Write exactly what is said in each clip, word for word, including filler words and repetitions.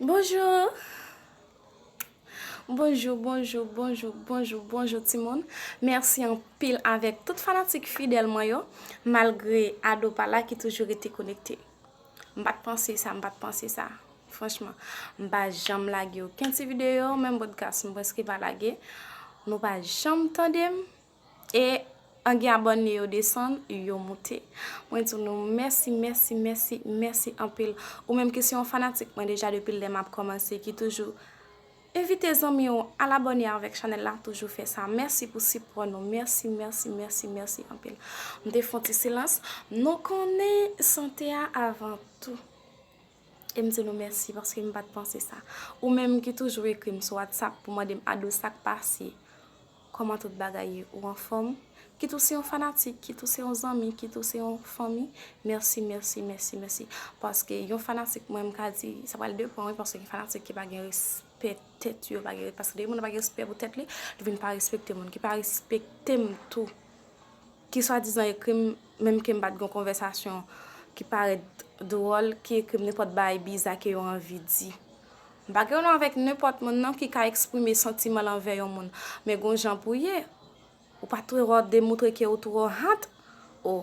Bonjou. Bonjou, bonjou, bonjou, bonjou, bonjou timoun. Mèsi anpil avèk tout fanatik fidèl mwen yo. Malgre Ado pa la ki toujou rete konekte. M pa t panse sa, m pa t panse sa. Franchman, m pa janm lage okenn ti videyo, menm podcast m prèske pa lage. Nou pa janm tande m. E angi abòne yo desann, yo moute. Mwen di nou mèsi, mèsi, mèsi, mèsi anpil. Ou menm ki se yon fanatik mwen deja depi lè m ap kòmanse, ki toujou envite zanmi w al abòne avèk chanèl la, toujou fè sa. Mèsi pou sipò nou. Mèsi, mèsi, mèsi, mèsi anpil. M te fè yon ti silans. Nou konnen sante a avan tou. E m di nou mèsi paske m pa t panse sa. Ou menm ki toujou ekri m sou WhatsApp pou mande m Ado sa k pase. Kòman tout bagay ye? Ou anfòm? Kit ou se yon fanatik, kit ou se yon zanmi, kit ou se yon fanmi, mèsi, mèsi, mèsi, mèsi. Paske yon fanatik mwen, m ka di, sa pral depan, wi, paske gen fanatik ki pa gen respè tèt yo, pa gen, paske depi moun nan pa gen respè pou tèt li, li vin pa respekte moun, ki pa respekte m tou. Ki swadizan ekri m, menm ke m pa t gen yon konvèsasyon ki parèt dwòl, ki ekri m nenpòt bagay biza ke yo anvi di. M pa gen yon avèk nenpòt moun non ki ka eksprime santiman l anvè yon moun. Men gon jan pou ye. Ou pa twò demontre ke ou twò hant. O.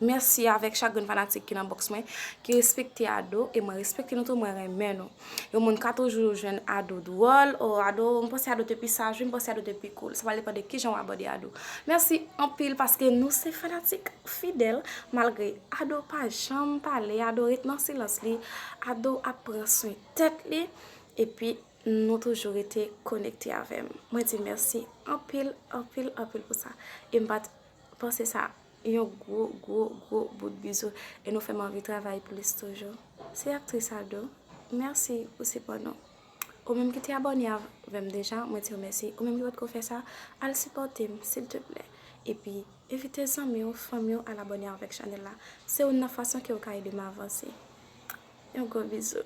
Mèsi avèk chak grenn fanatik ki nan bòks mwen, ki respekte Ado, e mwen respekte nou tou, mwen renmen nou. Yon moun ka toujou jwenn Ado dwòl, o Ado, m panse Ado te pi saj, wi, m panse Ado te pi cool. Sa va depann de kijan w abòde Ado. Mèsi anpil paske nou se fanatik fidèl, malgre Ado pa janm pale, Ado ret nan silans li, Ado ap pran swen tèt li, epi nou toujou rete konekte avè m. Mwen di mèsi anpil, anpil, anpil pou sa. E m pa t panse sa. Yon gwo, gwo, gwo bout bizou. E nou fè m anvi travay plis toujou. Se aktris Ado. Mèsi pou sipò nou. Ou menm ki te abòne avè m deja, mwen di w mèsi. Ou menm ki potko fè sa, al sipòte m, silteplè. Epi, envite zanmi w, fanmi w al abòne avèk chanèl la. Se youn nan fason ke w ka ede m avanse. Yon gwo bizou.